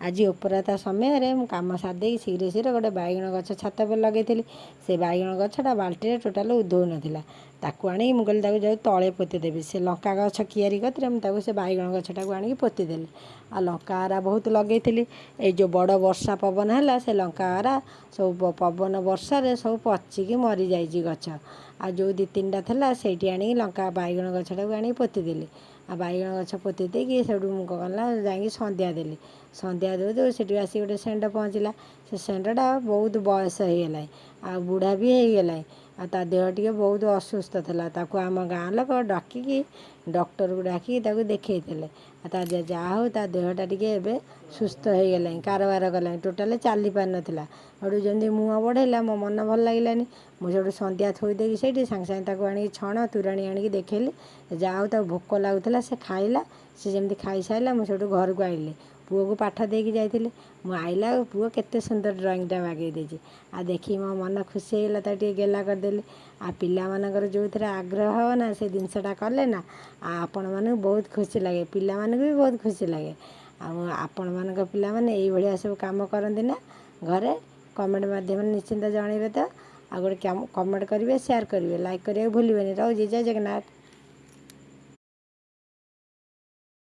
ଆଜି ଉପରତା ସମୟରେ ମୁଁ କାମ ସାରିଦେଇକି ଶୀଘ୍ର ଶୀଘ୍ର ଗୋଟେ ବାଇଗଣ ଗଛ ଛାତ ଉପରେ ଲଗାଇଥିଲି। ସେ ବାଇଗଣ ଗଛଟା ବାଲ୍ଟିରେ ଟୋଟାଲ ଉଧଉନଥିଲା। ତାକୁ ଆଣିକି ମୁଁ କହିଲି ତାକୁ ଯାଇ ତଳେ ପୋତିଦେବି। ସେ ଲଙ୍କା ଗଛ କିଆରି କତିରେ ମୁଁ ତାକୁ ସେ ବାଇଗଣ ଗଛଟାକୁ ଆଣିକି ପୋତିଦେଲି। ଆଉ ଲଙ୍କା ଗୁରା ବହୁତ ଲଗାଇଥିଲି। ଏଇ ଯେଉଁ ବଡ଼ ବର୍ଷା ପବନ ହେଲା, ସେ ଲଙ୍କା ଗୁରା ସବୁ ପବନ ବର୍ଷାରେ ସବୁ ପଚିକି ମରିଯାଇଛି ଗଛ। ଆଉ ଯେଉଁ ଦୁଇ ତିନିଟା ଥିଲା, ସେଇଠି ଆଣିକି ଲଙ୍କା ବାଇଗଣ ଗଛଟାକୁ ଆଣିକି ପୋତିଦେଲି। ଆଉ ବାଇଗଣ ଗଛ ପୋତି ଦେଇକି ସେଇଠୁ ମୁଁ କ'ଣ କଲି ନା ଯାଇକି ସନ୍ଧ୍ୟା ଦେଲି। ସନ୍ଧ୍ୟା ଦେଉ ଦେଉ ସେଠି ଆସି ଗୋଟେ ଷେଣ୍ଢ ପହଞ୍ଚିଲା। ସେ ଷେଣ୍ଢଟା ବହୁତ ବୟସ ହେଇଗଲାଣି ଆଉ ବୁଢ଼ା ବି ହେଇଗଲାଣି, ଆଉ ତା ଦେହ ଟିକେ ବହୁତ ଅସୁସ୍ଥ ଥିଲା। ତାକୁ ଆମ ଗାଁ ଲୋକ ଡାକିକି, ଡକ୍ଟରକୁ ଡାକିକି ତାକୁ ଦେଖେଇଥିଲେ। ଆଉ ତା ଯାହା ହଉ, ତା ଦେହଟା ଟିକେ ଏବେ ସୁସ୍ଥ ହେଇଗଲାଣି, କାରବାର କଲାଣି। ଟୋଟାଲି ଚାଲି ପାରୁନଥିଲା। ସେଇଠୁ ଯେମିତି ମୁହଁ ବଢ଼େଇଲା, ମୋ ମନ ଭଲ ଲାଗିଲାନି। ମୁଁ ସେଇଠୁ ସନ୍ଧ୍ୟା ଥୋଇ ଦେଇକି ସେଇଠି ସାଙ୍ଗେ ସାଙ୍ଗେ ତାକୁ ଆଣିକି ଛଣ ତୁରାଣି ଆଣିକି ଦେଖେଇଲି। ଯାହା ହଉ, ତାକୁ ଭୋକ ଲାଗୁଥିଲା, ସେ ଖାଇଲା। ସେ ଯେମିତି ଖାଇସାରିଲା, ମୁଁ ସେଇଠୁ ଘରକୁ ଆଇଲି। ପୁଅକୁ ପାଠ ଦେଇକି ଯାଇଥିଲି। ମୁଁ ଆଇଲା ଆଉ ପୁଅ କେତେ ସୁନ୍ଦର ଡ୍ରଇଂଟା ବାଗେଇ ଦେଇଛି। ଆଉ ଦେଖିକି ମୋ ମନ ଖୁସି ହେଇଗଲା, ତାକୁ ଟିକେ ଗେଲା କରିଦେଲି। ଆଉ ପିଲାମାନଙ୍କର ଯେଉଁଥିରେ ଆଗ୍ରହ ହେବ ନା, ସେ ଜିନିଷଟା କଲେ ନା ଆଉ ଆପଣମାନଙ୍କୁ ବହୁତ ଖୁସି ଲାଗେ, ପିଲାମାନଙ୍କୁ ବି ବହୁତ ଖୁସି ଲାଗେ। ଆଉ ଆପଣମାନଙ୍କ ପିଲାମାନେ ଏଇଭଳିଆ ସବୁ କାମ କରନ୍ତି ନା ଘରେ? କମେଣ୍ଟ ମାଧ୍ୟମରେ ନିଶ୍ଚିନ୍ତ ଜଣାଇବେ ତ। ଆଉ ଗୋଟେ କମେଣ୍ଟ କରିବେ, ସେୟାର କରିବେ, ଲାଇକ୍ କରିବାକୁ ଭୁଲିବେନି। ରହୁଛି, ଜୟ ଜଗନ୍ନାଥ।